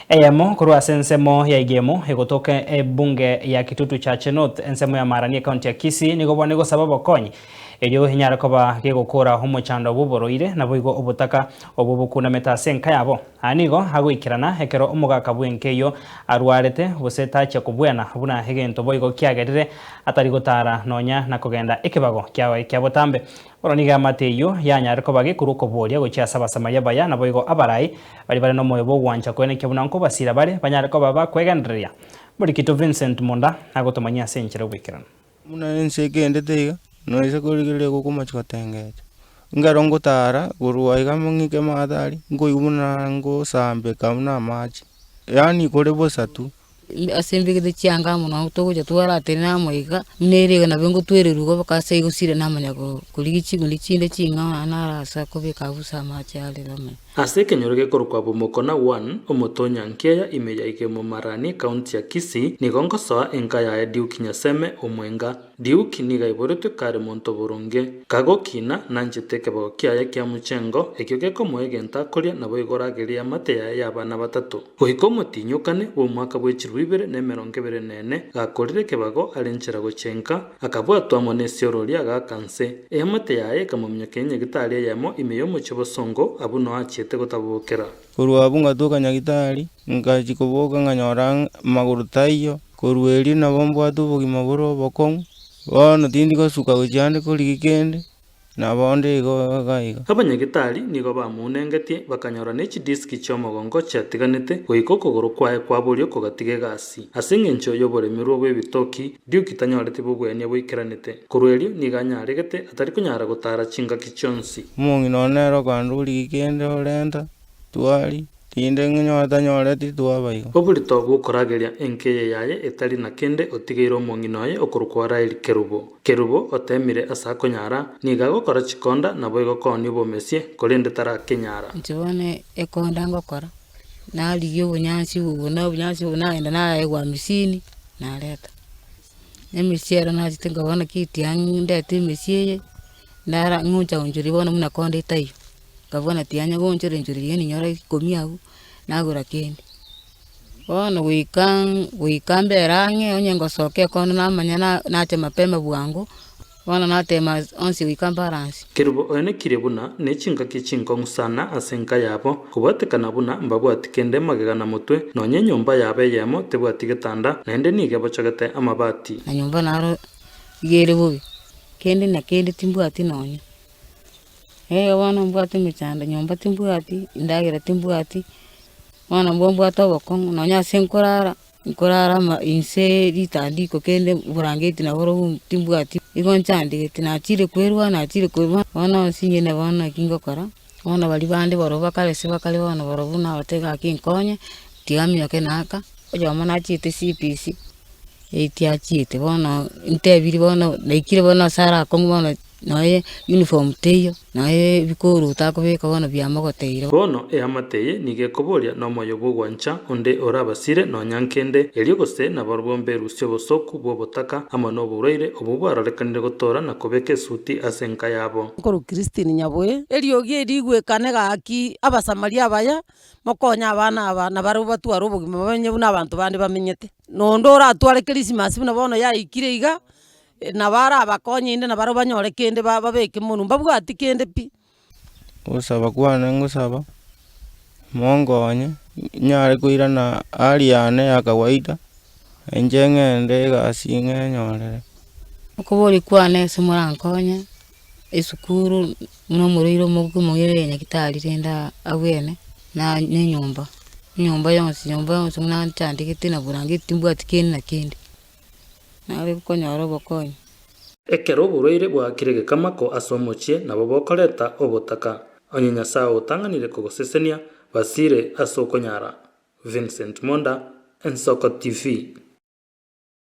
Eyemo korwa ase ensemo ya Igemo egotoka ebunge ya Kitutu Chache North ensemo ya Marani ekaunti ya Kisii nigo bono egosaba obokonyi erio enyare koba gegokora omochando bw'oborwaire naboigo obotaka obwo bokunamete ase enka yabo. Aya nigo agoikerana ekero omogaka bw'enka eyio arwarete gose tachia kobwena buna egento boigo kiagerire atari gotara nonya na kogenda ekebago kiaye kia botambe. Bono nigo eamate eyio yanyare koba gekorwa okoboria gochia ase Abasamaria abaya, naboigo abarai, baria bare nomoyo bw'ogwancha koenekia buna nkobasira bare, banyare koba bakwegendereria. Morikito Vincent Monda agotomanyia ase enchera y'oboikeranu. Buna ense egendete iga, noise korigereria gokomochia gotengecha. Ekero ngotara korwa iga ng'ike maate aria, nkoigwa buna ngosambeka buna amache, yaani kore bosa tu. Ase mbegete chianga amo nabo togocha twaratenena amo iga, buna ere iga nabo ngotwererwa igo mpaka ase egosira namanya korigia chiguni chinde ching'ao naro ase akobeka abwo ase amache arere amaya. Ase ekenyoro gekorokwa Bomokona 1, omotonya nkeya ime ya Igemo Marani, County ya Kisii, nigo ngosoa enka yaye Duke Nyaseme Omwenga. Duke nigo aiboretwe kare monto boronge. Kagokina, nanchete ekebago kiaye kia mochengo, ekio gekomoa egento akoria naboigo oragerie eamate yaye y'abana batato. Goika omotinyokane bw'omwaka bwe chilifu ibere na emerongo ebere na ene, gakorire ekebago are nchera gochia inka, akabwatwa amo nesiororia agaaka nse. Eamate yaye ekamominyokia nyagitari eyemo ime y'omochie bosongo, abwo noo achiete gotabokera. Korwa abwo ngatoka nyagitari, ngachia koboka nkanyora ng'a amagoro taiyo, korwa erio nabo mbwate obogima bore obokong'u, bono tindi gosuka gochia ande korigia kende, nabo nde igo iga iga. Abanyagitari nigo bamounengetie, bakanyora ne chidiski chi'omogongo chiatiganete, goika okogoro kwaye kwa borio kogatiga egasi. Ase engencho y'oboremerwa bw'ebitoki, Duke tanyoreti bogwenia boikeranete. Korwa erio nigo anyaregete atari konyara gotara chingaki chionsi. Omong'ina one nere okanda origie kende orenta, twari, rinde ng'inyore tanyoreti twaba igo. Oborito bw'okorageria enka eye yaye etari na kende otigeire omong'ina oye okorokwa Raeli Kerubo. Kerubo oteemire ase akonyara, nigo agokora chikonda naboigo koonia obomesie, korende tarakenyara. Inche bono ekonda ngokora, narigia obonyansi obo na obonyansi obo nagenda naegwa amisini, nareta. Emesie ero nachete nkabona naki etiang'i ndete emesie eye, nara ng'ocha gonchoria bono buna konda etaiyo, nkabua tianya gonchora enchera riria ninyore ikomi abwo, nagora kende. Bono goika goika mbere ang'e onye ngosoka ekondo namanya na nacha mapema bwango, bono natema onsi goika balance. Kerubo oenekirie buna ne chingaki chinkong'u sana ase enka yabo, kobwatekana buna mbabwati kende magega na motwe, nonya enyomba yabo eyemo tebwati getanda, naende nigo ebochogete amabati. Na nyomba naro iga ere bobe, kende na kende timbwati nonya. Ee bono mbwate emechando, nyomba timbwati, endagera timbwati, bono mbwo mbwate obokong'u nonya ase nkorara, nkorara ama inse ritandiko kende oborangeti naborobwo timbwati, igo nchandegete nachire kwerwa nachire kwerwa, bono nsinyene bono naki ngokora, bono baria bande barobwo bakare ase bakare bono barobwo nabatebia gaki nkonye, tiga minyoke naaka, oyomo nachiete CPC. Tiachiete bono ntebirie bono naikire bono ase arakong'u bono nonya uniform teiyo, nonya ebikoroto akobeka bono biamogoteire. Bono eamate eye nigo ekoboria nomoyo bw'ogwancha onde orabasire nonya nkende, erio gose nabarobwo mberusie obosooku bw'obotaka amo noborwaire obwo bwarorekanire gotoora na kobeka esuti ase enka yabo. Nkorwa Christine Nyaboe, eriogi eri rigwekane gaki Abasamaria abaya, mokonye abana aba nabarabwo batware obogima bamenye buna abanto bande bamenyete. Nonde oratware Christmas buna bono yaikire iga, nabo arabakonye inde nabarabwo banyore kende babeke monwe, mbabwati kende pi. Ogosaba kwane ngosaba, monkonye, nyare koirana hali yane ya kawaida, inche ng'ende egasi ng'enyorere. Okobori kwane ase morankonye, esukuru buna omorwaire omoke omoirere nyagetari rende abwene, na na enyomba, enyomba yonsi nyomba yonsi buna nchandegete na burangeti timbwati kende na kende, nare konyora obokonyi. Ekero oborwaire bwaakire gekamako ase omochie nabo bokoreta obotaka. Onye Nyasae otang'anire kogosesenia, basire ase okonyara. Vincent Monda, Ensoko TV.